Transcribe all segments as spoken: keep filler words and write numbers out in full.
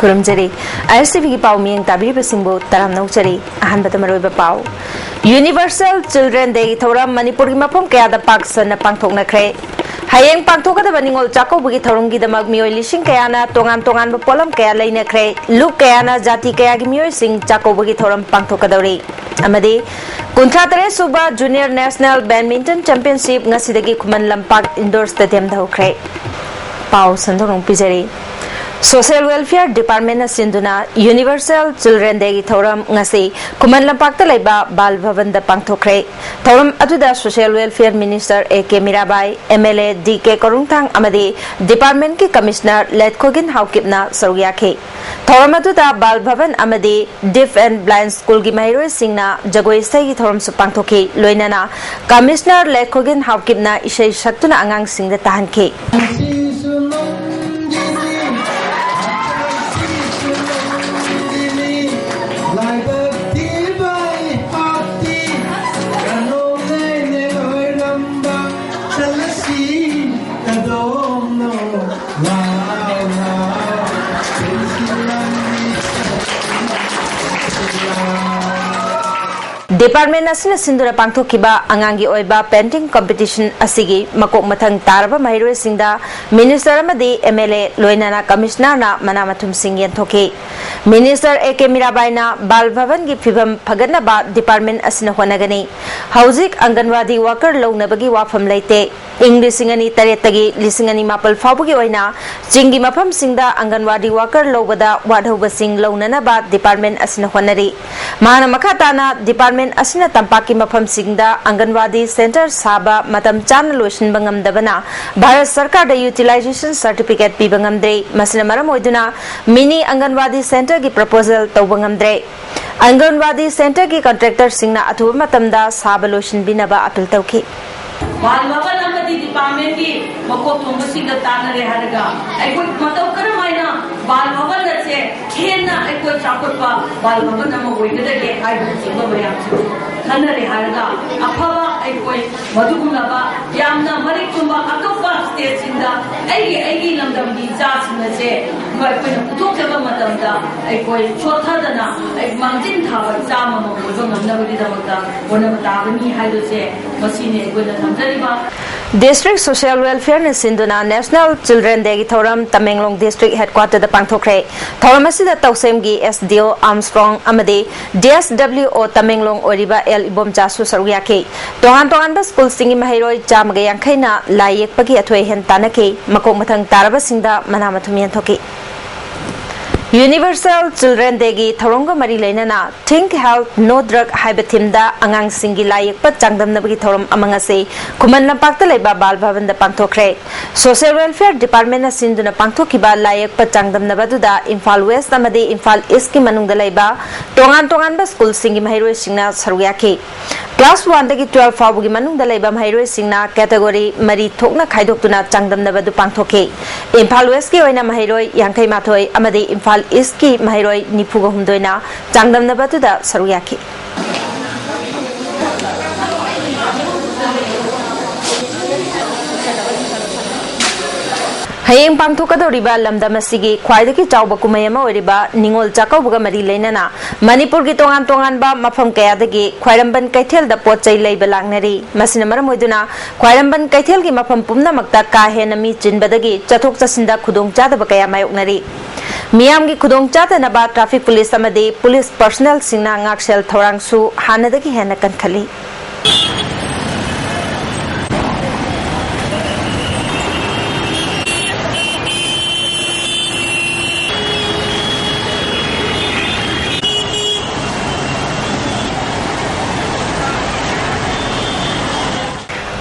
ꯈꯨꯔꯨꯝꯖꯔꯤ꯫ ꯑꯥꯏ ꯑꯦꯁ T ꯚꯤꯒꯤ ꯄꯥꯎ ꯃꯤꯠꯌꯦꯡ ꯇꯥꯕꯤꯔꯤꯕꯁꯤꯡꯕꯨ ꯇꯔꯥꯝꯅ ꯑꯣꯛꯆꯔꯤ꯫ ꯑꯍꯥꯟꯕꯗ ꯃꯔꯨꯑꯣꯏꯕ ꯄꯥꯎ꯫ Universal Children Day ꯊꯧꯔꯝ ꯃꯅꯤꯄꯨꯔꯒꯤ ꯃꯐꯝ ꯀꯌꯥꯗ ꯄꯥꯛ ꯁꯟꯅ ꯄꯥꯡꯊꯣꯛꯅꯈ꯭ꯔꯦ꯫ ꯍꯌꯦꯡ ꯄꯥꯡꯊꯣꯛꯀꯗꯕ ꯅꯤꯉꯣꯜ ꯆꯥꯛꯀꯧꯕꯒꯤ ꯊꯧꯔꯝꯒꯤꯗꯃꯛ ꯃꯤꯑꯣꯏ ꯂꯤꯁꯤꯡ ꯀꯌꯥꯅ ꯇꯣꯉꯥꯟ ꯇꯣꯉꯥꯟꯕ ꯄꯣꯠꯂꯝ ꯀꯌꯥ ꯂꯩꯅꯈ꯭ꯔꯦ꯫ ꯂꯨꯞ ꯀꯌꯥꯅ ꯖꯥꯇꯤ ꯀꯌꯥꯒꯤ ꯃꯤꯑꯣꯏꯁꯤꯡ ꯆꯥꯛꯀꯧꯕꯒꯤ ꯊꯧꯔꯝ ꯄꯥꯡꯊꯣꯛꯀꯗꯧꯔꯤ꯫ ꯑꯃꯗꯤ ꯀꯨꯟꯊ꯭ꯔꯥ ꯇꯔꯦꯠ ꯁꯨꯕ Junior National Badminton Championship ꯉꯁꯤꯗꯒꯤ ꯈꯨꯃꯟ ꯂꯝꯄꯥꯛ Indoor Stadiumꯗ ꯍꯧꯈ꯭ꯔꯦ꯫ ꯄꯥꯎ ꯁꯟꯗꯣꯛꯅ ꯄꯤꯖꯔꯤ꯫ Social Welfare Departmentꯅ ꯁꯤꯟꯗꯨꯅ Universal Children Dayꯒꯤ ꯊꯧꯔꯝ ꯉꯁꯤ ꯈꯨꯃꯟ ꯂꯝꯄꯥꯛꯇ ꯂꯩꯕ ꯕꯥꯜ ꯚꯕꯟꯗ ꯄꯥꯡꯊꯣꯛꯈ꯭ꯔꯦ꯫ ꯊꯧꯔꯝ ꯑꯗꯨꯗ Social Welfare Minister A K Mirabai, M L A D K Korungthang ꯑꯃꯗꯤ departmentꯀꯤ Commissioner ꯂꯦꯠꯈꯣꯒꯤꯟ ꯍꯥꯎꯀꯤꯞꯅ ꯁꯔꯨꯛ ꯌꯥꯈꯤ꯫ ꯊꯧꯔꯝ ꯑꯗꯨꯗ ꯕꯥꯜ ꯚꯕꯟ ꯑꯃꯗꯤ Deaf and Blind Schoolꯒꯤ ꯃꯍꯩꯔꯣꯏꯁꯤꯡꯅ ꯖꯒꯣꯏ ꯏꯁꯩꯒꯤ ꯊꯧꯔꯝꯁꯨ ꯄꯥꯡꯊꯣꯛꯈꯤ꯫ ꯂꯣꯏꯅꯅ Commissioner ꯂꯦꯠꯈꯣꯒꯤꯟ ꯍꯥꯎꯀꯤꯞꯅ ꯏꯁꯩ ꯁꯛꯇꯨꯅ ꯑꯉꯥꯡꯁꯤꯡꯗ ꯇꯥꯍꯟꯈꯤ꯫ Department ꯑꯁꯤꯅ ꯁꯤꯟꯗꯨꯅ ꯄꯥꯡꯊꯣꯛꯈꯤꯕ ꯑꯉꯥꯡꯒꯤ ꯑꯣꯏꯕ painting competition ꯑꯁꯤꯒꯤ ꯃꯀꯣꯛ ꯃꯊꯪ ꯇꯥꯔꯕ ꯃꯍꯩꯔꯣꯏꯁꯤꯡꯗ Minister ꯑꯃꯗꯤ ꯑꯦꯝ ꯑꯦꯜ ꯑꯦ ꯂꯣꯏꯅꯅ Commissionerꯅ ꯃꯅꯥ ꯃꯊꯨꯝꯁꯤꯡ ꯌꯦꯟꯊꯣꯛꯈꯤ꯫ Minister ꯑꯦ ꯀꯦ ꯃꯤꯔꯥꯕꯥꯏꯅ ꯕꯥꯜ ꯚꯕꯟꯒꯤ ꯐꯤꯕꯝ ꯐꯒꯠꯅꯕ department ꯑꯁꯤꯅ ꯍꯣꯠꯅꯒꯅꯤ꯫ ꯍꯧꯖꯤꯛ ꯑꯪꯒꯟꯋꯥꯗꯤ worker ꯂꯧꯅꯕꯒꯤ ꯋꯥꯐꯝ ꯂꯩꯇꯦ꯫ ꯏꯪ ꯂꯤꯁꯤꯡ ꯑꯅꯤ ꯇꯔꯦꯠꯇꯒꯤ ꯂꯤꯁꯤꯡ ꯑꯅꯤ ꯃꯥꯄꯜ ꯐꯥꯎꯕꯒꯤ ꯑꯣꯏꯅ ꯆꯤꯡꯒꯤ ꯃꯐꯝꯁꯤꯡꯗ ꯑꯪꯒꯟꯋꯥꯗꯤ worker ꯂꯧꯕꯗ ꯋꯥꯠꯍꯧꯕꯁꯤꯡ ꯂꯧꯅꯅꯕ department ꯑꯁꯤꯅ ꯍꯣꯠꯅꯔꯤ꯫ ꯃꯍꯥꯛꯅ ꯃꯈꯥ ꯇꯥꯅ department ꯑꯁꯤꯅ ꯇꯝꯄꯥꯛꯀꯤ ꯃꯐꯝꯁꯤꯡꯗ ꯑꯪꯒꯟꯋꯥꯗꯤ center ꯁꯥꯕ ꯃꯇꯝ ꯆꯥꯅ ꯂꯣꯏꯁꯤꯟꯕ ꯉꯝꯗꯕꯅ ꯚꯥꯔꯠ ꯁꯔꯀꯥꯔꯗ utilization certificate ꯄꯤꯕ ꯉꯝꯗ꯭ꯔꯦ꯫ ꯃꯁꯤꯅ ꯃꯔꯝ ꯑꯣꯏꯗꯨꯅ mini ꯑꯪꯒꯟꯋꯥꯗꯤ centerꯒꯤ proposal ꯇꯧꯕ ꯉꯝꯗ꯭ꯔꯦ꯫ ꯑꯪꯒꯟꯋꯥꯗꯤ centerꯒꯤ contractorꯁꯤꯡꯅ ꯑꯊꯨꯕ ꯃꯇꯝꯗ ꯁꯥꯕ ꯂꯣꯏꯁꯤꯟꯕꯤꯅꯕ appeal ꯇꯧꯈꯤ꯫ ꯕꯥꯜ ꯚꯕꯟ ꯑꯃꯗꯤ departmentꯀꯤ ꯃꯀꯣꯛ ꯊꯣꯡꯕꯁꯤꯡꯗ ꯇꯥꯟꯅꯔꯦ ꯍꯥꯏꯔꯒ ꯑꯩꯈꯣꯏ ꯃꯇꯧ ꯀꯔꯝ ꯍꯥꯏꯅ ꯕꯥꯜ ꯚꯕꯟ ꯑꯁꯦ ꯍꯦꯟꯅ ꯑꯩꯈꯣꯏ ꯆꯥꯎꯈꯠꯄ ꯕꯥꯜ ꯚꯕꯟ ꯑꯃ ꯑꯣꯏꯒꯗꯒꯦ ꯍꯥꯏꯕꯅꯆꯤꯡꯕ ꯃꯌꯥꯝꯁꯤꯕꯨ ꯈꯟꯅꯔꯦ ꯍꯥꯏꯔꯒ ꯑꯐꯕ ꯑꯩꯈꯣꯏ ꯃꯗꯨꯒꯨꯝꯂꯕ ꯌꯥꯝꯅ ꯃꯔꯤꯛ ꯆꯨꯝꯕ ꯑꯇꯣꯞꯄ stateꯁꯤꯡꯗ ꯑꯩꯒꯤ ꯑꯩꯒꯤ ꯂꯝꯗꯝꯒꯤ ꯏꯆꯥꯁꯤꯡ ꯑꯁꯦ ꯑꯩꯈꯣꯏꯅ ꯄꯨꯊꯣꯛꯆꯕ ꯃꯇꯝꯗ ꯑꯩꯈꯣꯏ ꯁꯣꯠꯊꯗꯅ ꯑꯩ ꯃꯥꯡꯖꯤꯟ ꯊꯥꯕ ꯏꯆꯥ ꯑꯃꯃꯝ ꯑꯣꯏꯕ ꯉꯝꯅꯕꯒꯤꯗꯃꯛꯇ ꯍꯣꯠꯅꯕ ꯇꯥꯕꯅꯤ ꯍꯥꯏꯕꯁꯦ ꯃꯁꯤꯅꯤ ꯑꯩꯈꯣꯏꯅ ꯊꯝꯖꯔꯤꯕ꯫ District Social Welfare ꯅ ꯁꯤꯟꯗꯨꯅ National Children Day ꯒꯤ ꯊꯧꯔꯝ ꯇꯃꯦꯡꯂꯣꯡ District Headquarter ꯗ ꯄꯥꯡꯊꯣꯛꯈ꯭ꯔꯦ꯫ ꯊꯧꯔꯝ ꯑꯁꯤꯗ ꯇꯧꯁꯦꯝꯒꯤ S D O Armstrong ꯑꯃꯗꯤ D S W O Tamenglong ꯑꯣꯏꯔꯤꯕ L ꯏꯕꯣꯝꯆꯥꯁꯨ ꯁꯔꯨꯛ ꯌꯥꯈꯤ꯫ ꯇꯣꯉꯥꯟ ꯇꯣꯉꯥꯟꯕ ꯁ꯭ꯀꯨꯜꯁꯤꯡꯒꯤ ꯃꯍꯩꯔꯣꯏ ꯆꯥꯝꯃꯒ ꯌꯥꯡꯈꯩꯅ ꯂꯥꯏ ꯌꯦꯛꯄꯒꯤ ꯑꯊꯣꯏ ꯑꯍꯦꯟ ꯇꯥꯟꯅꯈꯤ꯫ ꯃꯀꯣꯛ ꯃꯊꯪ ꯇꯥꯔꯕꯁꯤꯡꯗ ꯃꯅꯥ ꯃꯊꯨꯝ ꯌꯦꯟꯊꯣꯛꯈꯤ꯫ Universal Children Day ꯒꯤ ꯊꯧꯔꯝꯒ ꯃꯔꯤ ꯂꯩꯅꯅ Think Health No Drug ꯍꯥꯏꯕ theme ꯗ ꯑꯉꯥꯡꯁꯤꯡꯒꯤ ꯂꯥꯏ ꯌꯦꯛꯄ ꯆꯥꯡꯗꯝꯅꯕꯒꯤ ꯊꯧꯔꯝ ꯑꯃ ꯉꯁꯤ ꯈꯨꯃꯟ ꯂꯝꯄꯥꯛꯇ ꯂꯩꯕ ꯕꯥꯜ ꯚꯕꯟꯗ ꯄꯥꯡꯊꯣꯛꯈ꯭ꯔꯦ꯫ Social Welfare Department ꯅ ꯁꯤꯟꯗꯨꯅ ꯄꯥꯡꯊꯣꯛꯈꯤꯕ ꯂꯥꯏ ꯌꯦꯛꯄ ꯆꯥꯡꯗꯝꯅꯕ ꯑꯗꯨꯗ ꯏꯝꯐꯥꯜ West ꯑꯃꯗꯤ ꯏꯝꯐꯥꯜ East ꯀꯤ ꯃꯅꯨꯡꯗ ꯂꯩꯕ ꯇꯣꯉꯥꯟ ꯇꯣꯉꯥꯟꯕ ꯁ꯭ꯀꯨꯜꯁꯤꯡꯒꯤ ꯃꯍꯩꯔꯣꯏꯁꯤꯡꯅ ꯁꯔꯨꯛ ꯌꯥꯈꯤ꯫ Class one ꯗꯒꯤ twelve ꯐꯥꯎꯕꯒꯤ ꯃꯅꯨꯡꯗ ꯂꯩꯕ ꯃꯍꯩꯔꯣꯏꯁꯤꯡꯅ category ꯃꯔꯤ ꯊꯣꯛꯅ ꯈꯥꯏꯗꯣꯛꯇꯨꯅ ꯆꯥꯡꯗꯝꯅꯕ ꯑꯗꯨ ꯄꯥꯡꯊꯣꯛꯈꯤ꯫ ꯏꯝꯐꯥꯜ West ꯀꯤ ꯑꯣꯏꯅ ꯃꯍꯩꯔꯣꯏ ꯌꯥꯡꯈꯩ ꯃꯥꯊꯣꯏ ꯑꯃꯗꯤ ꯏꯝꯐꯥꯜ East ꯀꯤ ꯃꯍꯩꯔꯣꯏ ꯅꯤꯐꯨꯒ ꯍꯨꯝꯗꯣꯏꯅ ꯆꯥꯡꯗꯝꯅꯕ ꯑꯗꯨꯗ ꯁꯔꯨꯛ ꯌꯥꯈꯤ꯫ ꯍꯌꯦꯡ ꯄꯥꯡꯊꯣꯛꯀꯗꯧꯔꯤꯕ ꯂꯝꯗꯝ ꯑꯁꯤꯒꯤ ꯈ꯭ꯋꯥꯏꯗꯒꯤ ꯆꯥꯎꯕ ꯀꯨꯝꯍꯩ ꯑꯃ ꯑꯣꯏꯔꯤꯕ ꯅꯤꯉꯣꯜ ꯆꯥꯛꯀꯧꯕꯒ ꯃꯔꯤ ꯂꯩꯅꯅ ꯃꯅꯤꯄꯨꯔꯒꯤ ꯇꯣꯉꯥꯟ ꯇꯣꯉꯥꯟꯕ ꯃꯐꯝ ꯀꯌꯥꯗꯒꯤ ꯈ꯭ꯋꯥꯏꯔꯝꯕꯟ ꯀꯩꯊꯦꯜꯗ ꯄꯣꯠ ꯆꯩ ꯂꯩꯕ ꯂꯥꯛꯅꯔꯤ꯫ ꯃꯁꯤꯅ ꯃꯔꯝ ꯑꯣꯏꯗꯨꯅ ꯈ꯭ꯋꯥꯏꯔꯝꯕꯟ ꯀꯩꯊꯦꯜꯒꯤ ꯃꯐꯝ ꯄꯨꯝꯅꯃꯛꯇ ꯀꯥ ꯍꯦꯟꯅ ꯃꯤ ꯆꯤꯟꯕꯗꯒꯤ ꯆꯠꯊꯣꯛ ꯆꯠꯁꯤꯟꯗ ꯈꯨꯗꯣꯡꯆꯥꯗꯕ ꯀꯌꯥ ꯃꯥꯌꯣꯛꯅꯔꯤ꯫ ꯃꯤꯌꯥꯝꯒꯤ ꯈꯨꯗꯣꯡꯆꯥꯗꯅꯕ traffic police ꯑꯃꯗꯤ police personnel ꯁꯤꯡꯅ ꯉꯥꯛꯁꯦꯜ ꯊꯧꯔꯥꯡꯁꯨ ꯍꯥꯟꯅꯗꯒꯤ ꯍꯦꯟꯅ ꯀꯟꯈꯠꯂꯤ꯫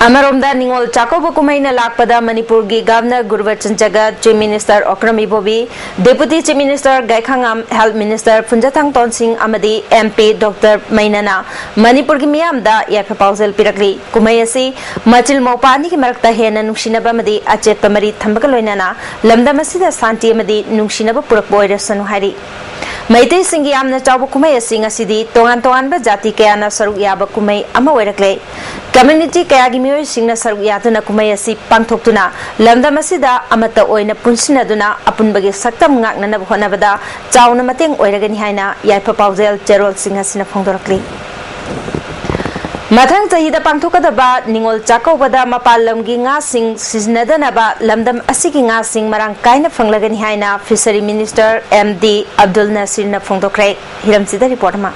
ꯑꯃꯔꯣꯝꯗ, ꯅꯤꯉꯣꯜ ꯆꯥꯛꯀꯧꯕ ꯀꯨꯝꯍꯩꯅ ꯂꯥꯛꯄꯗ ꯃꯅꯤꯄꯨꯔꯒꯤ Governor ꯒꯨꯔꯕꯆꯟ ꯖꯒꯠ, Chief Minister ꯑꯣꯀ꯭ꯔꯝ ꯏꯕꯣꯕꯤ, Deputy Chief Minister ꯒꯥꯏꯈꯥꯉꯥꯝ, Health Minister ꯐꯨꯟꯖꯊꯥꯡ ꯇꯣꯟꯁꯤꯡ ꯑꯃꯗꯤ M P Doctor ꯃꯩꯅꯥꯅ ꯃꯅꯤꯄꯨꯔꯒꯤ ꯃꯤꯌꯥꯝꯗ ꯌꯥꯏꯐ ꯄꯥꯎꯖꯦꯜ ꯄꯤꯔꯛꯂꯤ꯫ ꯀꯨꯝꯍꯩ ꯑꯁꯤ ꯃꯆꯤꯜ ꯃꯧꯄꯥ ꯑꯅꯤꯒꯤ ꯃꯔꯛꯇ ꯍꯦꯟꯅ ꯅꯨꯡꯁꯤꯅꯕ ꯑꯃꯗꯤ ꯑꯆꯦꯠꯄ ꯃꯔꯤ ꯊꯝꯕꯒ ꯂꯣꯏꯅꯅ ꯂꯝꯗꯝ ꯑꯁꯤꯗ ꯁꯥꯟꯇꯤ ꯑꯃꯗꯤ ꯅꯨꯡꯁꯤꯅꯕ ꯄꯨꯔꯛꯄ ꯑꯣꯏꯔꯁꯅꯨ ꯍꯥꯏꯔꯤ꯫ ꯃꯩꯇꯩꯁꯤꯡꯒꯤ ꯌꯥꯝꯅ ꯆꯥꯎꯕ ꯀꯨꯝꯍꯩ ꯑꯁꯤ ꯉꯁꯤꯗꯤ ꯇꯣꯉꯥꯟ ꯇꯣꯉꯥꯟꯕ ꯖꯥꯇꯤ ꯀꯌꯥꯅ ꯁꯔꯨꯛ ꯌꯥꯕ ꯀꯨꯝꯍꯩ ꯑꯃ ꯑꯣꯏꯔꯛꯂꯦ꯫ ꯀꯝꯃ꯭ꯌꯨꯅꯤꯇꯤ ꯀꯌꯥꯒꯤ ꯃꯤꯑꯣꯏꯁꯤꯡꯅ ꯁꯔꯨꯛ ꯌꯥꯗꯨꯅ ꯀꯨꯝꯍꯩ ꯑꯁꯤ ꯄꯥꯡꯊꯣꯛꯇꯨꯅ ꯂꯝꯗꯝ ꯑꯁꯤꯗ ꯑꯃꯠꯇ ꯑꯣꯏꯅ ꯄꯨꯟꯁꯤꯟꯅꯗꯨꯅ ꯑꯄꯨꯟꯕꯒꯤ ꯁꯛꯇꯝ ꯉꯥꯛꯅꯅꯕ ꯍꯣꯠꯅꯕꯗ ꯆꯥꯎꯅ ꯃꯇꯦꯡ ꯑꯣꯏꯔꯒꯅꯤ ꯍꯥꯏꯅ ꯌꯥꯏꯐ ꯄꯥꯎꯖꯦꯜ ꯆꯦꯔꯣꯜꯁꯤꯡ ꯑꯁꯤꯅ ꯐꯣꯡꯗꯣꯔꯛꯂꯤ꯫ ꯃꯊꯪ ꯆꯍꯤꯗ ꯄꯥꯡꯊꯣꯛꯀꯗꯕ ꯅꯤꯉꯣꯜ ꯆꯥꯛꯀꯧꯕꯗ ꯃꯄꯥꯟ ꯂꯝꯒꯤ ꯉꯥꯁꯤꯡ ꯁꯤꯖꯤꯟꯅꯗꯅꯕ ꯂꯝꯗꯝ ꯑꯁꯤꯒꯤ ꯉꯥꯁꯤꯡ ꯃꯔꯥꯡ ꯀꯥꯏꯅ ꯐꯪꯂꯒꯅꯤ ꯍꯥꯏꯅ fishery minister M D Abdul ꯅꯁꯤꯔꯅ ꯐꯣꯡꯗꯣꯛꯈ꯭ꯔꯦ꯫ ꯍꯤꯔꯝꯁꯤꯗ ꯔꯤꯄꯣꯔꯠ ꯑꯃ꯫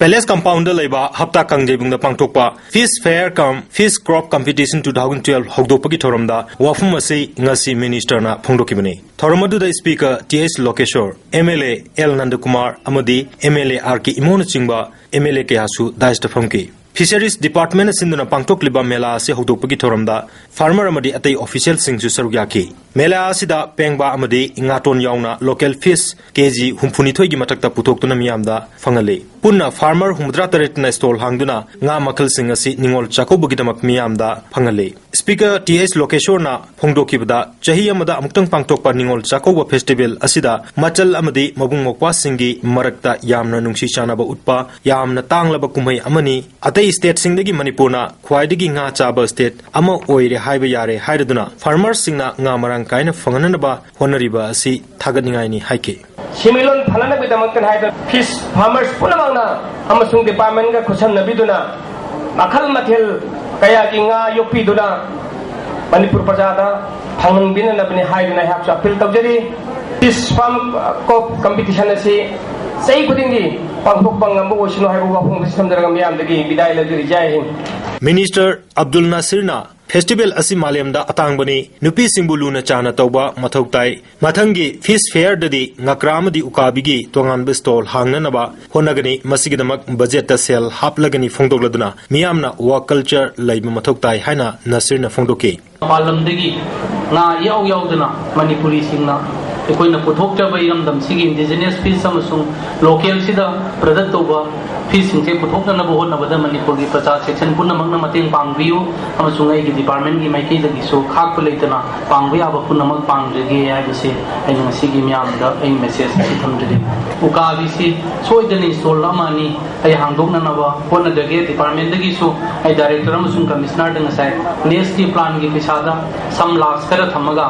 ꯄꯦꯂꯦꯁ ꯀꯝꯄꯥꯎꯟꯗ ꯂꯩꯕ ꯍꯞꯇꯥ ꯀꯥꯡꯖꯩꯕꯨꯡꯗ ꯄꯥꯡꯊꯣꯛꯄ Fish Fair cum Fish Crop Competition two thousand twelve ꯍꯧꯗꯣꯛꯄꯒꯤ ꯊꯧꯔꯝꯗ ꯋꯥꯐꯝ ꯑꯁꯤ ꯉꯁꯤ ꯃꯤꯅꯤꯁꯇꯔꯅ ꯐꯣꯡꯗꯣꯛꯈꯤꯕꯅꯤ꯫ ꯊꯧꯔꯝ ꯑꯗꯨꯗ speaker T H Lokeshwar, M L A L Nandakumar ꯑꯃꯗꯤ M L A R K ꯏꯃꯣꯅꯆꯤꯡꯕ ꯑꯦꯝ ꯑꯦꯜ ꯑꯦ ꯀꯌꯥꯁꯨ ꯗꯥꯏꯁꯇ ꯐꯝꯈꯤ꯫ ꯐꯤꯁꯔꯤꯁ ꯗꯤꯄꯥꯔꯠꯃꯦꯟꯅ ꯁꯤꯟꯗꯨꯅ ꯄꯥꯡꯊꯣꯛꯂꯤꯕ ꯃꯦꯂꯥ ꯑꯁꯤ ꯍꯧꯗꯣꯛꯄꯒꯤ ꯊꯧꯔꯝꯗ ꯐꯥꯔꯃꯔ ꯑꯃꯗꯤ ꯑꯇꯩ ꯑꯣꯐꯤꯁꯤꯌꯦꯜꯁꯤꯡꯁꯨ ꯁꯔꯨꯛ ꯌꯥꯈꯤ꯫ ꯃꯦꯂꯥ ꯑꯁꯤꯗ ꯄꯦꯡꯕꯥ ꯑꯃꯗꯤ ꯉꯥꯇꯣꯟ ꯌꯥꯎꯅ ꯂꯣꯀꯦꯜ ꯐꯤꯁ ꯀꯦ ꯖꯤ ꯍꯨꯝꯐꯨꯅꯤꯊꯣꯏꯒꯤ ꯃꯊꯛꯇ ꯄꯨꯊꯣꯛꯇꯨꯅ ꯃꯤꯌꯥꯝꯗ ꯐꯪꯍꯜꯂꯤ꯫ ꯄꯨꯟꯅ ꯐꯥꯔꯃꯔ ꯍꯨꯝꯐꯨꯇꯔꯥ ꯇꯔꯦꯠꯅ ꯁ꯭ꯇꯣꯜ ꯍꯥꯡꯗꯨꯅ ꯉꯥ ꯃꯈꯜꯁꯤꯡ ꯑꯁꯤ ꯅꯤꯉꯣꯜ ꯆꯥꯛꯀꯧꯕꯒꯤꯗꯃꯛ ꯃꯤꯌꯥꯝꯗ ꯐꯪꯍꯜꯂꯤ꯫ ꯁ꯭ꯄꯤꯀꯔ ꯇꯤ ꯑꯩꯆ ꯂꯣꯀꯦꯁꯣꯔꯅ ꯐꯣꯡꯗꯣꯛꯈꯤꯕꯗ, ꯆꯍꯤ ꯑꯃꯗ ꯑꯃꯨꯛꯇꯪ ꯄꯥꯡꯊꯣꯛꯄ ꯅꯤꯉꯣꯜ ꯆꯥꯛꯀꯧꯕ ꯐꯦꯁꯇꯤꯚꯦꯜ ꯑꯁꯤꯗ ꯃꯆꯜ ꯑꯃꯗꯤ ꯃꯕꯨꯡ ꯃꯧꯄ꯭ꯋꯥꯁꯤꯡꯒꯤ ꯃꯔꯛꯇ ꯌꯥꯝꯅ ꯅꯨꯡꯁꯤ ꯆꯥꯟꯅꯕ ꯎꯠꯄ ꯌꯥꯝꯅ ꯇꯥꯡꯂꯕ ꯀꯨꯝꯍꯩ ꯑꯃꯅꯤ꯫ ꯑꯇꯩ ꯁ꯭ꯇꯦꯠꯁꯤꯡꯗꯒꯤ ꯃꯅꯤꯄꯨꯔꯅ ꯈ꯭ꯋꯥꯏꯗꯒꯤ ꯉꯥ ꯆꯥꯕ ꯁ꯭ꯇꯦꯠ ꯑꯃ ꯑꯣꯏꯔꯦ ꯍꯥꯏꯕ ꯌꯥꯔꯦ ꯍꯥꯏꯔꯗꯨꯅ ꯐꯥꯔꯃꯔꯁꯤꯡꯅ ꯉꯥ ꯃꯔꯥꯡ ꯀꯥꯏꯅ ꯐꯪꯍꯟꯅꯕ ꯍꯣꯠꯅꯔꯤꯕ ꯑꯁꯤ ꯊꯥꯒꯠꯅꯤꯡꯉꯥꯏꯅꯤ ꯍꯥꯏꯈꯤ꯫ ꯁꯦꯟꯃꯤꯠꯂꯣꯟ ꯐꯅꯅꯕꯒꯤꯗꯃꯛꯇꯅꯤ ꯍꯥꯏꯗꯨꯅ ꯐꯤꯁ ꯐꯥꯔꯃꯔꯁ ꯄꯨꯝꯅꯃꯛꯅ ꯑꯃꯁꯨꯡ ꯗꯤꯄꯥꯔꯠꯃꯦꯟꯒ ꯈꯨꯠꯁꯝꯅꯕꯤꯗꯨꯅ ꯃꯈꯜ ꯃꯊꯦꯜ ꯀꯌꯥꯒꯤ ꯉꯥ ꯌꯣꯛꯄꯤꯗꯨꯅ ꯃꯅꯤꯄꯨꯔ ꯄ꯭ꯔꯖꯥꯗ ꯐꯪꯍꯟꯕꯤꯅꯅꯕꯅꯤ ꯍꯥꯏꯗꯨꯅ ꯑꯩꯍꯥꯛꯁꯨ ꯑꯄꯤꯜ ꯇꯧꯖꯔꯤ꯫ ꯐꯤꯁ ꯐꯥꯔꯝ ꯀꯣꯞ ꯀꯝꯄꯤꯇꯤꯁꯟ ꯑꯁꯤ ꯆꯍꯤ ꯈꯨꯗꯤꯡꯒꯤ ꯄꯥꯡꯊꯣꯛꯄ ꯉꯝꯕ ꯑꯣꯏꯁꯅꯨ ꯍꯥꯏꯕ ꯋꯥꯐꯝ ꯑꯁꯤ ꯊꯝꯖꯔꯒ ꯃꯤꯌꯥꯝꯗꯒꯤ ꯕꯤꯗꯥꯏ ꯂꯧꯖꯔꯤ꯫ ꯖꯥꯏ ꯍꯤꯟꯗ꯫ ꯃꯤꯅꯤꯁꯇꯔ ꯑꯕꯗꯨꯜ ꯅꯥꯁꯤꯔꯅ ꯐꯦꯁꯇꯤꯚꯦꯜ ꯑꯁꯤ ꯃꯥꯂꯦꯝꯗ ꯑꯇꯥꯡꯕꯅꯤ, ꯅꯨꯄꯤꯁꯤꯡꯕꯨ ꯂꯨꯅ ꯆꯥꯟꯅ ꯇꯧꯕ ꯃꯊꯧ ꯇꯥꯏ, ꯃꯊꯪꯒꯤ ꯐꯤꯁ ꯐꯦꯌꯔꯗꯗꯤ ꯉꯀ꯭ꯔꯥ ꯑꯃꯗꯤ ꯎꯀꯥꯕꯤꯒꯤ ꯇꯣꯉꯥꯟꯕ ꯁ꯭ꯇꯣꯜ ꯍꯥꯡꯅꯅꯕ ꯍꯣꯠꯅꯒꯅꯤ, ꯃꯁꯤꯒꯤꯗꯃꯛ ꯕꯖꯦꯠꯇ ꯁꯦꯜ ꯍꯥꯞꯂꯒꯅꯤ ꯐꯣꯡꯗꯣꯛꯂꯗꯨꯅ ꯃꯤꯌꯥꯝꯅ ꯋꯥꯛ ꯀꯜꯆꯔ ꯂꯩꯕ ꯃꯊꯧ ꯇꯥꯏ ꯍꯥꯏꯅ ꯅꯁꯤꯔꯅ ꯐꯣꯡꯗꯣꯛꯈꯤ꯫ ꯃꯄꯥꯟ ꯂꯝꯗꯒꯤ ꯉꯥ ꯏꯌꯥꯎ ꯌꯥꯎꯗꯅ ꯃꯅꯤꯄꯨꯔꯤꯁꯤꯡꯅ ꯑꯩꯈꯣꯏꯅ ꯄꯨꯊꯣꯛꯆꯕ ꯏꯔꯝꯗꯝꯁꯤꯒꯤ indigenous fish ꯑꯃꯁꯨꯡ ꯂꯣꯀꯦꯜꯁꯤꯗ ꯄ꯭ꯔꯗꯛ ꯇꯧꯕ ꯐꯤꯁꯁꯤꯡꯁꯦ ꯄꯨꯊꯣꯛꯅꯅꯕ ꯍꯣꯠꯅꯕꯗ ꯃꯅꯤꯄꯨꯔꯒꯤ ꯄ꯭ꯔꯖꯥ ꯁꯦꯛꯁꯟ ꯄꯨꯝꯅꯃꯛꯅ ꯃꯇꯦꯡ ꯄꯥꯡꯕꯤꯌꯨ ꯑꯃꯁꯨꯡ ꯑꯩꯒꯤ ꯗꯤꯄꯥꯔꯠꯃꯦꯟꯒꯤ ꯃꯥꯏꯀꯩꯗꯒꯤꯁꯨ ꯈꯥꯛꯄ ꯂꯩꯇꯅ ꯄꯥꯡꯕ ꯌꯥꯕ ꯄꯨꯝꯅꯃꯛ ꯄꯥꯡꯖꯒꯦ ꯍꯥꯏꯕꯁꯦ ꯑꯩꯅ ꯉꯁꯤꯒꯤ ꯃꯤꯌꯥꯝꯗ ꯑꯩ ꯃꯦꯁꯦꯖ ꯑꯁꯤ ꯊꯝꯖꯔꯤ꯫ ꯎꯀꯥꯕꯤꯁꯤ ꯁꯣꯏꯗꯅ ꯏꯟꯁꯇꯣꯜ ꯑꯃ ꯑꯅꯤ ꯑꯩ ꯍꯥꯡꯗꯣꯛꯅꯅꯕ ꯍꯣꯠꯅꯖꯒꯦ꯫ ꯗꯤꯄꯥꯔꯠꯃꯦꯟꯗꯒꯤꯁꯨ ꯑꯩ ꯗꯥꯏꯔꯦꯛꯇꯔ ꯑꯃꯁꯨꯡ ꯀꯃꯤꯁꯅꯔꯗ ꯉꯁꯥꯏ ꯅꯦꯁꯀꯤ ꯄ꯭ꯂꯥꯟꯒꯤ ꯄꯩꯁꯥꯗ ꯁꯝ ꯂꯥꯛꯁ ꯈꯔ ꯊꯝꯃꯒ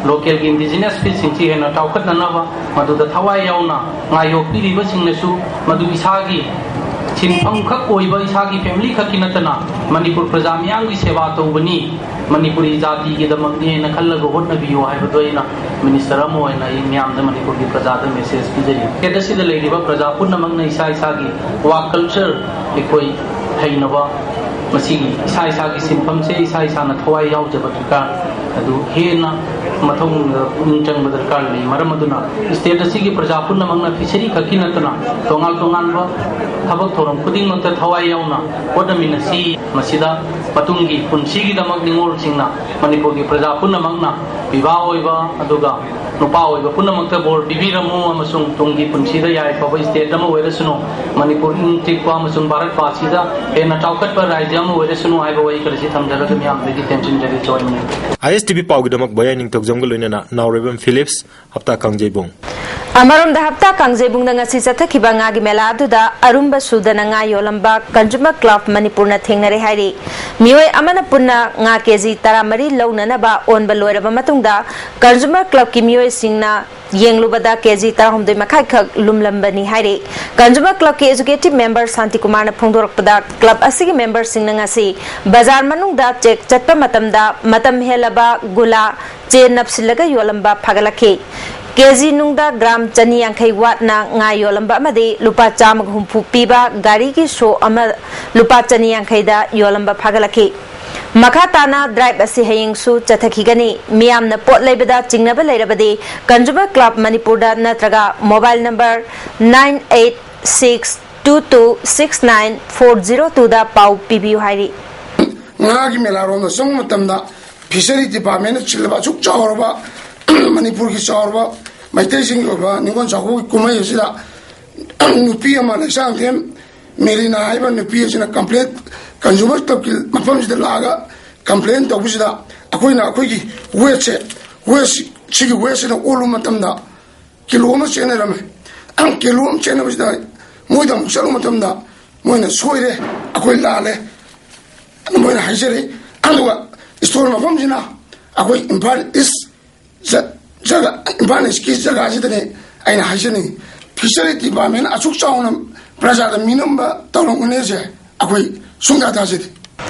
ꯂꯣꯀꯦꯜꯒꯤ indigenous ꯐꯤꯁꯁꯤꯡꯁꯤ ꯍꯦꯟꯅ ꯆꯥꯎꯈꯠꯅꯅꯕ ꯃꯗꯨꯗ ꯊꯋꯥꯏ ꯌꯥꯎꯅ ꯉꯥ ꯌꯣꯛꯄꯤꯔꯤꯕꯁꯤꯡꯅꯁꯨ ꯃꯗꯨ ꯏꯁꯥꯒꯤ ꯁꯤꯟꯐꯝ ꯈꯛ ꯑꯣꯏꯕ ꯏꯁꯥꯒꯤ ꯐꯦꯃꯤꯂꯤ ꯈꯛꯀꯤ ꯅꯠꯇꯅ ꯃꯅꯤꯄꯨꯔ ꯄ꯭ꯔꯖꯥ ꯃꯤꯌꯥꯝꯒꯤ ꯁꯦꯕꯥ ꯇꯧꯕꯅꯤ, ꯃꯅꯤꯄꯨꯔꯤ ꯖꯥꯇꯤꯒꯤꯗꯃꯛꯅꯦꯅ ꯈꯜꯂꯒ ꯍꯣꯠꯅꯕꯤꯌꯨ ꯍꯥꯏꯕꯗꯣ ꯑꯩꯅ ꯃꯤꯅꯤꯁꯇꯔ ꯑꯃ ꯑꯣꯏꯅ ꯑꯩ ꯃꯤꯌꯥꯝꯗ ꯃꯅꯤꯄꯨꯔꯒꯤ ꯄ꯭ꯔꯖꯥꯗ ꯃꯦꯁꯦꯖ ꯄꯤꯖꯔꯤ꯫ ꯁ꯭ꯇꯦꯠ ꯑꯁꯤꯗ ꯂꯩꯔꯤꯕ ꯄ꯭ꯔꯖꯥ ꯄꯨꯝꯅꯃꯛꯅ ꯏꯁꯥ ꯏꯁꯥꯒꯤ ꯋꯥꯛ ꯀꯜꯆꯔ ꯑꯩꯈꯣꯏ ꯍꯩꯅꯕ ꯃꯁꯤꯒꯤ ꯏꯁꯥ ꯏꯁꯥꯒꯤ ꯁꯤꯟꯐꯝꯁꯦ ꯏꯁꯥ ꯏꯁꯥꯅ ꯊꯋꯥꯏ ꯌꯥꯎꯖꯕ ꯗꯔꯀꯥꯔ ꯑꯗꯨ ꯍꯦꯟꯅ ꯃꯊꯧ ꯄꯨꯛꯅꯤꯡ ꯆꯪꯕ ꯗꯔꯀꯥꯔ ꯂꯩ꯫ ꯃꯔꯝ ꯑꯗꯨꯅ ꯁ꯭ꯇꯦꯠ ꯑꯁꯤꯒꯤ ꯄ꯭ꯔꯖꯥ ꯄꯨꯝꯅꯃꯛꯅ ꯐꯤꯁꯔꯤ ꯈꯛꯀꯤ ꯅꯠꯇꯅ ꯇꯣꯉꯥꯟ ꯇꯣꯉꯥꯟꯕ ꯊꯕꯛ ꯊꯧꯔꯝ ꯈꯨꯗꯤꯡꯃꯛꯇ ꯊꯋꯥꯏ ꯌꯥꯎꯅ ꯍꯣꯠꯅꯃꯤꯟꯅꯁꯤ꯫ ꯃꯁꯤꯗ ꯃꯇꯨꯡꯒꯤ ꯄꯨꯟꯁꯤꯒꯤꯗꯃꯛ ꯅꯤꯉꯣꯜꯁꯤꯡꯅ ꯃꯅꯤꯄꯨꯔꯒꯤ ꯄ꯭ꯔꯖꯥ ꯄꯨꯝꯅꯃꯛꯅ ꯄꯤꯕꯥ ꯑꯣꯏꯕ ꯑꯗꯨꯒ ꯅꯨꯄꯥ ꯑꯣꯏꯕ ꯄꯨꯝꯅꯃꯛꯇ ꯕꯣꯔ ꯄꯤꯕꯤꯔꯝꯃꯨ ꯑꯃꯁꯨꯡ ꯇꯨꯡꯒꯤ ꯄꯨꯟꯁꯤꯗ ꯌꯥꯏꯐꯕ ꯁ꯭ꯇꯦꯠ ꯑꯃ ꯑꯣꯏꯔꯁꯅꯨ, ꯃꯅꯤꯄꯨꯔ ꯏꯪ ꯆꯤꯛꯄ ꯑꯃꯁꯨꯡ ꯚꯥꯔꯠ ꯄꯥꯁꯤꯗ ꯍꯦꯟꯅ ꯆꯥꯎꯈꯠꯄ ꯔꯥꯖ꯭ꯌ ꯑꯃ ꯑꯣꯏꯔꯁꯅꯨ ꯍꯥꯏꯕ ꯋꯥꯍꯩ ꯈꯔꯁꯤ ꯊꯝꯖꯔꯒ ꯃꯤꯌꯥꯝꯗꯒꯤ ꯇꯦꯟꯁꯤꯟꯖꯔꯤ꯫ ꯖꯣꯏꯟ꯫ ꯑꯥꯏ ꯑꯦꯁ ꯇꯤ ꯚꯤ ꯄꯥꯎꯒꯤꯗꯃꯛ ꯕꯣꯌꯥꯏ ꯅꯤꯡꯊꯧꯖꯝꯒ ꯂꯣꯏꯅꯅ ꯅꯥꯎꯔꯦꯝꯕꯝ ꯐꯤꯂꯤꯞꯁ, ꯍꯞꯇꯥ ꯀꯥꯡꯖꯩꯕꯨꯡ꯫ ꯑꯃꯔꯣꯝꯗ, ꯍꯞꯇꯥ ꯀꯥꯡꯖꯩꯕꯨꯡꯗ ꯉꯁꯤ ꯆꯠꯊꯈꯤꯕ ꯉꯥꯒꯤ ꯃꯦꯂꯥ ꯑꯗꯨꯗ ꯑꯔꯨꯝꯕ ꯁꯨꯗꯅ ꯉꯥ ꯌꯣꯜꯂꯝꯕ Consumer Club ꯃꯅꯤꯄꯨꯔꯅ ꯊꯦꯡꯅꯔꯦ ꯍꯥꯏꯔꯤ꯫ ꯃꯤꯑꯣꯏ ꯑꯃꯅ ꯄꯨꯟꯅ ꯉꯥ ꯀꯦꯖꯤ ꯇꯔꯥꯃꯔꯤ ꯂꯧꯅꯅꯕ ꯑꯣꯟꯕ ꯂꯣꯏꯔꯕ ꯃꯇꯨꯡꯗ, Consumer Clubꯀꯤ ꯃꯤꯑꯣꯏꯁꯤꯡꯅ ꯌꯦꯡꯂꯨꯕꯗ ꯀꯦꯖꯤ ꯇꯔꯥꯍꯨꯝꯗꯣꯏ ꯃꯈꯥꯏ ꯈꯛ ꯂꯨꯝꯂꯝꯕꯅꯤ ꯍꯥꯏꯔꯤ꯫ Consumer Clubꯀꯤ executive member ꯁꯥꯟꯇꯤꯀꯨꯃꯥꯔꯅ ꯐꯣꯡꯗꯣꯔꯛꯄꯗ, club ꯑꯁꯤꯒꯤ memberꯁꯤꯡꯅ ꯉꯁꯤ ꯕꯖꯥꯔ ꯃꯅꯨꯡꯗ check ꯆꯠꯄ ꯃꯇꯝꯗ ꯃꯇꯝ ꯍꯦꯜꯂꯕ ꯒꯨꯂꯥ, ꯆꯦ ꯅꯞꯁꯤꯜꯂꯒ ꯌꯣꯜꯂꯝꯕ ꯐꯥꯒꯠꯂꯛꯈꯤ꯫ ꯀꯦꯖꯤ ꯅꯨꯡꯗ ꯒ꯭ꯔꯥꯝ ꯆꯅꯤ ꯌꯥꯡꯈꯩ ꯋꯥꯠꯅ ꯉꯥ ꯌꯣꯜꯂꯝꯕ ꯑꯃꯗꯤ ꯂꯨꯄꯥ ꯆꯥꯝꯃꯒ ꯍꯨꯝꯐꯨ ꯄꯤꯕ ꯒꯥꯔꯤꯒꯤ ꯁꯣ ꯑꯃ ꯂꯨꯄꯥ ꯆꯅꯤ ꯌꯥꯡꯈꯩꯗ ꯌꯣꯜꯂꯝꯕ ꯐꯥꯒꯠꯂꯛꯈꯤ꯫ ꯃꯈꯥ ꯇꯥꯅ drive ꯑꯁꯤ ꯍꯌꯦꯡꯁꯨ ꯆꯠꯊꯈꯤꯒꯅꯤ꯫ ꯃꯤꯌꯥꯝꯅ ꯄꯣꯠ ꯂꯩꯕꯗ ꯆꯤꯡꯅꯕ ꯂꯩꯔꯕꯗꯤ Consumer Club ꯃꯅꯤꯄꯨꯔꯗ ꯅꯠꯇ꯭ꯔꯒ mobile number nine eight six two two six nine four zero twoꯗ ꯄꯥꯎ ꯄꯤꯕꯤꯌꯨ ꯍꯥꯏꯔꯤ꯫ ꯉꯥꯒꯤ ꯃꯦꯂꯥꯔꯣꯝꯗ ꯆꯪꯕ ꯃꯇꯝꯗ ꯐꯤꯁꯔꯤ ꯗꯤꯄꯥꯔꯠꯃꯦꯟꯅ ꯁꯤꯜꯂꯕ ꯑꯁꯨꯛ ꯆꯥꯎꯔꯕ ꯃꯅꯤꯄꯨꯔꯒꯤ ꯆꯥꯎꯔꯕ ꯃꯩꯇꯩꯁꯤꯡꯒꯤ ꯑꯣꯏꯕ ꯅꯤꯉꯣꯜ ꯆꯥꯛꯀꯧꯕꯒꯤ ꯀꯨꯝꯍꯩ ꯑꯁꯤꯗ ꯅꯨꯄꯤ ꯑꯃ, ꯂꯩꯁꯥꯡꯊꯦꯝ ꯃꯦꯔꯤꯅꯥ ꯍꯥꯏꯕ ꯅꯨꯄꯤ ꯑꯁꯤꯅ ꯀꯝꯄ꯭ꯂꯦꯟ, ꯀꯟꯖꯨꯃꯔ ꯀ꯭ꯂꯕꯀꯤ ꯃꯐꯝꯁꯤꯗ ꯂꯥꯛꯑꯒ ꯀꯝꯄ꯭ꯂꯦꯟ ꯇꯧꯕꯁꯤꯗ, ꯑꯩꯈꯣꯏꯅ ꯑꯩꯈꯣꯏꯒꯤ ꯋꯦꯠꯁꯦ, ꯋꯦꯠꯁꯤ, ꯁꯤꯒꯤ ꯋꯦꯠꯁꯤꯅ ꯑꯣꯜꯂꯨꯕ ꯃꯇꯝꯗ ꯀꯤꯂꯣ ꯑꯃ ꯆꯦꯟꯅꯔꯝꯃꯦ꯫ ꯀꯤꯂꯣ ꯑꯃ ꯆꯦꯟꯅꯕꯁꯤꯗ ꯃꯣꯏꯗ ꯑꯃꯨꯛ ꯆꯠꯂꯨꯕ ꯃꯇꯝꯗ ꯃꯣꯏꯅ "ꯁꯣꯏꯔꯦ, ꯑꯩꯈꯣꯏ ꯂꯥꯜꯂꯦ" ꯑꯗꯨ ꯃꯣꯏꯅ ꯍꯥꯏꯖꯔꯦ꯫ ꯑꯗꯨꯒ ꯁ꯭ꯇꯣꯔ ꯃꯐꯝꯁꯤꯅ ꯑꯩꯈꯣꯏ ꯏꯝꯐꯥꯜ ꯏꯁ ꯖ-, ꯖꯒꯥ, ꯏꯝꯐꯥꯜ ꯏꯁꯀꯤ ꯖꯒꯥꯁꯤꯗꯅꯦ ꯑꯩꯅ ꯍꯥꯏꯖꯅꯤꯡꯉꯤ, ꯐꯤꯁꯔꯤ ꯗꯤꯄꯥꯔꯠꯃꯦꯟ ꯑꯁꯨꯛ ꯆꯥꯎꯅ ꯄ꯭ꯔꯖꯥꯗ ꯃꯤꯅꯝꯕ ꯇꯧꯔꯝꯒꯅꯤꯁꯦ ꯑꯩꯈꯣꯏ ꯁꯨꯡꯊꯥ ꯊꯥꯖꯗꯦ꯫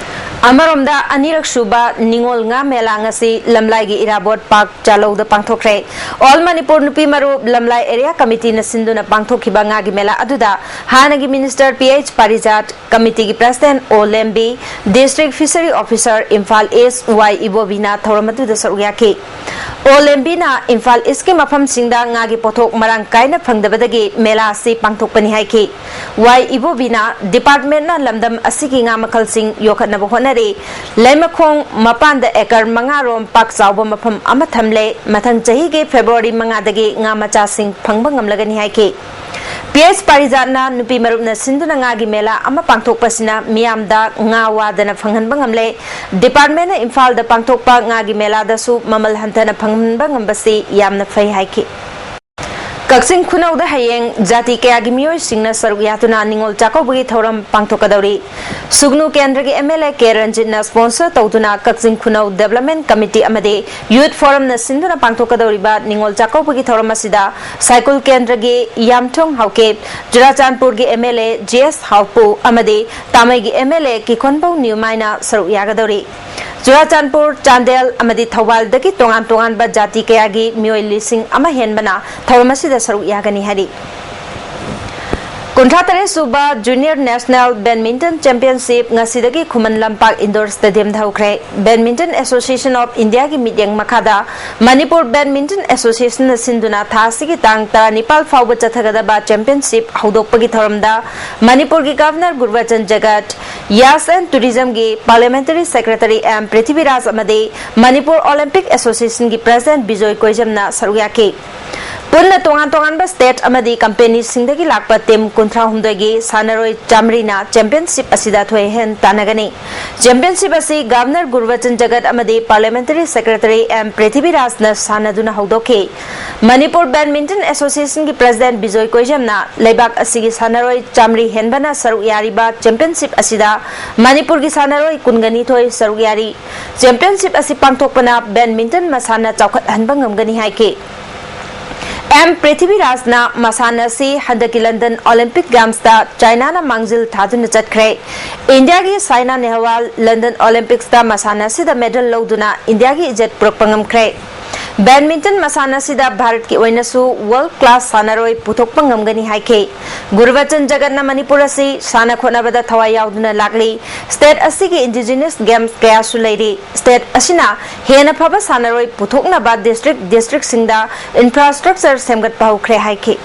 ꯑꯃꯔꯣꯝꯗ, ꯑꯅꯤꯔꯛ ꯁꯨꯕ ꯅꯤꯉꯣꯜ ꯉꯥ ꯃꯦꯂꯥ ꯉꯁꯤ ꯂꯝꯂꯥꯏꯒꯤ ꯏꯔꯥꯕꯣꯠ ꯄꯥꯔꯛ ꯆꯥꯂꯧꯗ ꯄꯥꯡꯊꯣꯛꯈ꯭ꯔꯦ꯫ ꯑꯣꯜ ꯃꯅꯤꯄꯨꯔ ꯅꯨꯄꯤ ꯃꯔꯨꯞ ꯂꯝꯂꯥꯏ ꯑꯦꯔꯤꯌꯥ ꯀꯃꯤꯇꯤꯅ ꯁꯤꯟꯗꯨꯅ ꯄꯥꯡꯊꯣꯛꯈꯤꯕ ꯉꯥꯒꯤ ꯃꯦꯂꯥ ꯑꯗꯨꯗ ꯍꯥꯟꯅꯒꯤ ꯃꯤꯅꯤꯁꯇꯔ ꯄꯤ ꯑꯩꯆ ꯄꯥꯔꯤꯖꯥꯠ, ꯀꯃꯤꯇꯤꯒꯤ ꯄ꯭ꯔꯁꯤꯗꯦꯟ ꯑꯣ ꯂꯦꯝꯕꯤ, ꯗꯤꯁꯇ꯭ꯔꯤꯛ ꯐꯤꯁꯔꯤ ꯑꯣꯐꯤꯁꯥꯔ ꯏꯝꯐꯥꯜ ꯏꯁ ꯋꯥꯏ ꯏꯕꯣꯕꯤꯅ ꯊꯧꯔꯝ ꯑꯗꯨꯗ ꯁꯔꯨꯛ ꯌꯥꯈꯤ꯫ ꯑꯣ ꯂꯦꯝꯕꯤꯅ ꯏꯝꯐꯥꯜ ꯏꯁꯀꯤ ꯃꯐꯝꯁꯤꯡꯗ ꯉꯥꯒꯤ ꯄꯣꯠꯊꯣꯛ ꯃꯔꯥꯡ ꯀꯥꯏꯅ ꯐꯪꯗꯕꯗꯒꯤ ꯃꯦꯂꯥ ꯑꯁꯤ ꯄꯥꯡꯊꯣꯛꯄꯅꯤ ꯍꯥꯏꯈꯤ꯫ ꯋꯥꯏ ꯏꯕꯣꯕꯤꯅ ꯗꯤꯄꯥꯔꯠꯃꯦꯟꯅ ꯂꯝꯗꯝ ꯑꯁꯤꯒꯤ ꯉꯥ ꯃꯈꯜꯁꯤꯡ ꯌꯣꯛꯈꯠꯅꯕ ꯍꯣꯠꯅꯔꯤ꯫ ꯂꯩꯃꯈꯣꯡ ꯃꯄꯥꯟꯗ ꯑꯦꯀꯔ ꯃꯉꯥ ꯔꯣꯝ ꯄꯥꯛ ꯆꯥꯎꯕ ꯃꯐꯝ ꯑꯃ ꯊꯝꯂꯦ꯫ ꯃꯊꯪ ꯆꯍꯤꯒꯤ ꯐꯦꯕ꯭ꯔꯨꯋꯥꯔꯤ ꯃꯉꯥꯗꯒꯤ ꯉꯥ ꯃꯆꯥꯁꯤꯡ ꯐꯪꯕ ꯉꯝꯂꯒꯅꯤ ꯍꯥꯏꯈꯤ꯫ ꯄꯤ ꯑꯩꯆ ꯄꯥꯔꯤꯖꯥꯠꯅ ꯅꯨꯄꯤ ꯃꯔꯨꯞꯅ ꯁꯤꯟꯗꯨꯅ ꯉꯥꯒꯤ ꯃꯦꯂꯥ ꯑꯃ ꯄꯥꯡꯊꯣꯛꯄꯁꯤꯅ ꯃꯤꯌꯥꯝꯗ ꯉꯥ ꯋꯥꯗꯅ ꯐꯪꯍꯟꯕ ꯉꯝꯂꯦ꯫ ꯗꯤꯄꯥꯔꯠꯃꯦꯟꯅ ꯏꯝꯐꯥꯜꯗ ꯄꯥꯡꯊꯣꯛꯄ ꯉꯥꯒꯤ ꯃꯦꯂꯥꯗꯁꯨ ꯃꯃꯜ ꯍꯟꯊꯅ ꯐꯪꯍꯟꯕ ꯉꯝꯕꯁꯤ ꯌꯥꯝꯅ ꯐꯩ ꯍꯥꯏꯈꯤ꯫ ꯀꯛꯆꯤꯡ ꯈꯨꯅꯧꯗ ꯍꯌꯦꯡ ꯖꯥꯇꯤ ꯀꯌꯥꯒꯤ ꯃꯤꯑꯣꯏꯁꯤꯡꯅ ꯁꯔꯨꯛ ꯌꯥꯗꯨꯅ ꯅꯤꯉꯣꯜ ꯆꯥꯛꯀꯧꯕꯒꯤ ꯊꯧꯔꯝ ꯄꯥꯡꯊꯣꯛꯀꯗꯧꯔꯤ꯫ ꯁꯨꯒꯅꯨ ꯀꯦꯟꯗ꯭ꯔꯒꯤ ꯑꯦꯝ ꯑꯦꯜ ꯑꯦ ꯀꯦ ꯔꯟꯖꯤꯠꯅ ꯁ꯭ꯄꯣꯟꯁꯔ ꯇꯧꯗꯨꯅ ꯀꯛꯆꯤꯡ ꯈꯨꯅꯧ ꯗꯦꯕꯂꯞꯃꯦꯟ ꯀꯃꯤꯇꯤ ꯑꯃꯗꯤ ꯌꯨꯠ ꯐꯣꯔꯝꯅ ꯁꯤꯟꯗꯨꯅ ꯄꯥꯡꯊꯣꯛꯀꯗꯧꯔꯤꯕ ꯅꯤꯉꯣꯜ ꯆꯥꯛꯀꯧꯕꯒꯤ ꯊꯧꯔꯝ ꯑꯁꯤꯗ ꯁꯥꯏꯀꯨꯜ ꯀꯦꯟꯗ꯭ꯔꯒꯤ ꯌꯥꯝꯊꯣꯡ ꯍꯥꯎꯀꯤꯞ, ꯆꯨꯔꯥꯆꯥꯟꯄꯨꯔꯒꯤ ꯑꯦꯝ ꯑꯦꯜ ꯑꯦ ꯖꯤ ꯑꯦꯁ ꯍꯥꯎꯄꯨ ꯑꯃꯗꯤ ꯇꯥꯃꯩꯒꯤ ꯑꯦꯝ ꯑꯦꯜ ꯑꯦ ꯀꯤꯈꯣꯟꯕꯧ ꯅ꯭ꯌꯨꯃꯥꯏꯅ ꯁꯔꯨꯛ ꯌꯥꯒꯗꯧꯔꯤ꯫ ꯆꯨꯔꯥꯆꯥꯟꯄꯨꯔ, ꯆꯥꯟꯗꯦꯜ ꯑꯃꯗꯤ ꯊꯧꯕꯥꯜꯗꯒꯤ ꯇꯣꯉꯥꯟ ꯇꯣꯉꯥꯟꯕ ꯖꯥꯇꯤ ꯀꯌꯥꯒꯤ ꯃꯤꯑꯣꯏ ꯂꯤꯁꯤꯡ ꯑꯃ ꯍꯦꯟꯕꯅ ꯊꯧꯔꯝ ꯑꯁꯤꯗ ꯁꯔꯨꯛ ꯌꯥꯒꯅꯤ ꯍꯥꯏꯔꯤ꯫ ꯀꯨꯟꯊ꯭ꯔꯥ ꯇꯔꯦꯠ ꯁꯨꯕ Junior National Badminton Championship ꯉꯁꯤꯗꯒꯤ ꯈꯨꯃꯟ ꯂꯝꯄꯥꯛ Indoor Stadiumꯗ ꯍꯧꯈ꯭ꯔꯦ꯫ Badminton Association of Indiaꯒꯤ ꯃꯤꯠꯌꯦꯡ ꯃꯈꯥꯗ ꯃꯅꯤꯄꯨꯔ Badminton Associationꯅ ꯁꯤꯟꯗꯨꯅ ꯊꯥ ꯑꯁꯤꯒꯤ ꯇꯥꯡ ꯇꯔꯥꯅꯤꯄꯥꯜ ꯐꯥꯎꯕ ꯆꯠꯊꯒꯗꯕ championship ꯍꯧꯗꯣꯛꯄꯒꯤ ꯊꯧꯔꯝꯗ ꯃꯅꯤꯄꯨꯔꯒꯤ Governor ꯒꯨꯔꯕꯆꯟ ꯖꯒꯠ, Yacht and Tourismꯒꯤ Parliamentary Secretary M Prithviraj ꯑꯃꯗꯤ ꯃꯅꯤꯄꯨꯔ Olympic Associationꯒꯤ President ꯕꯤꯖꯣꯏ ꯀꯣꯏꯖꯝꯅ ꯁꯔꯨꯛ ꯌꯥꯈꯤ꯫ ꯄꯨꯟꯅ ꯇꯣꯉꯥꯟ ꯇꯣꯉꯥꯟꯕ state ꯑꯃꯗꯤ companyꯁꯤꯡꯗꯒꯤ ꯂꯥꯛꯄ team ꯀꯨꯟꯊ꯭ꯔꯥ ꯍꯨꯝꯗꯣꯏꯒꯤ ꯁꯥꯟꯅꯔꯣꯏ ꯆꯥꯃꯔꯤꯅ championship ꯑꯁꯤꯗ ꯊꯣꯏꯍꯦꯟ ꯇꯥꯟꯅꯒꯅꯤ꯫ Championship ꯑꯁꯤ Governor ꯒꯨꯔꯕꯆꯟ ꯖꯒꯠ ꯑꯃꯗꯤ Parliamentary Secretary M ꯄ꯭ꯔꯤꯊꯤꯕꯤꯔꯥꯖꯅ ꯁꯥꯟꯅꯗꯨꯅ ꯍꯧꯗꯣꯛꯈꯤ꯫ ꯃꯅꯤꯄꯨꯔ Badminton Associationꯒꯤ President ꯕꯤꯖꯣꯏ ꯀꯣꯏꯖꯝꯅ ꯂꯩꯕꯥꯛ ꯑꯁꯤꯒꯤ ꯁꯥꯟꯅꯔꯣꯏ ꯆꯥꯃꯔꯤ ꯍꯦꯟꯕꯅ ꯁꯔꯨꯛ ꯌꯥꯔꯤꯕ championship ꯑꯁꯤꯗ ꯃꯅꯤꯄꯨꯔꯒꯤ ꯁꯥꯟꯅꯔꯣꯏ ꯀꯨꯟꯒ ꯅꯤꯊꯣꯏ ꯁꯔꯨꯛ ꯌꯥꯔꯤ꯫ Championship ꯑꯁꯤ ꯄꯥꯡꯊꯣꯛꯄꯅ badminton ꯃꯁꯥꯟꯅ ꯆꯥꯎꯈꯠꯍꯟꯕ ꯉꯝꯒꯅꯤ ꯍꯥꯏꯈꯤ꯫ M ꯄ꯭ꯔꯤꯊꯤꯕꯤꯔꯥꯖꯅ ꯃꯁꯥꯟꯅ ꯑꯁꯤ ꯍꯟꯗꯛꯀꯤ London Olympic Gamesꯇ Chinaꯅ ꯃꯥꯡꯖꯤꯜ ꯊꯥꯗꯨꯅ ꯆꯠꯈ꯭ꯔꯦ꯫ Indiaꯒꯤ Saina Nehwal London Olympicsꯇ ꯃꯁꯥꯟꯅ ꯑꯁꯤꯗ medal ꯂꯧꯗꯨꯅ Indiaꯒꯤ ꯏꯖꯠ ꯄꯨꯔꯛꯄ ꯉꯝꯈ꯭ꯔꯦ꯫ Badminton ꯃꯁꯥꯟꯅ ꯑꯁꯤꯗ ꯚꯥꯔꯠꯀꯤ ꯑꯣꯏꯅꯁꯨ world class ꯁꯥꯟꯅꯔꯣꯏ ꯄꯨꯊꯣꯛꯄ ꯉꯝꯒꯅꯤ ꯍꯥꯏꯈꯤ꯫ ꯒꯨꯔꯕꯆꯟ ꯖꯒꯠꯅ ꯃꯅꯤꯄꯨꯔ ꯑꯁꯤ ꯁꯥꯟꯅ ꯈꯣꯠꯅꯕꯗ ꯊꯋꯥꯏ ꯌꯥꯎꯗꯨꯅ ꯂꯥꯛꯂꯤ꯫ State ꯑꯁꯤꯒꯤ indigenous games ꯀꯌꯥꯁꯨ ꯂꯩꯔꯤ꯫ State ꯑꯁꯤꯅ ꯍꯦꯟꯅ ꯐꯕ ꯁꯥꯟꯅꯔꯣꯏ ꯄꯨꯊꯣꯛꯅꯕ district districtꯁꯤꯡꯗ infrastructure ꯁꯦꯝꯒꯠꯄ ꯍꯧꯈ꯭ꯔꯦ ꯍꯥꯏꯈꯤ꯫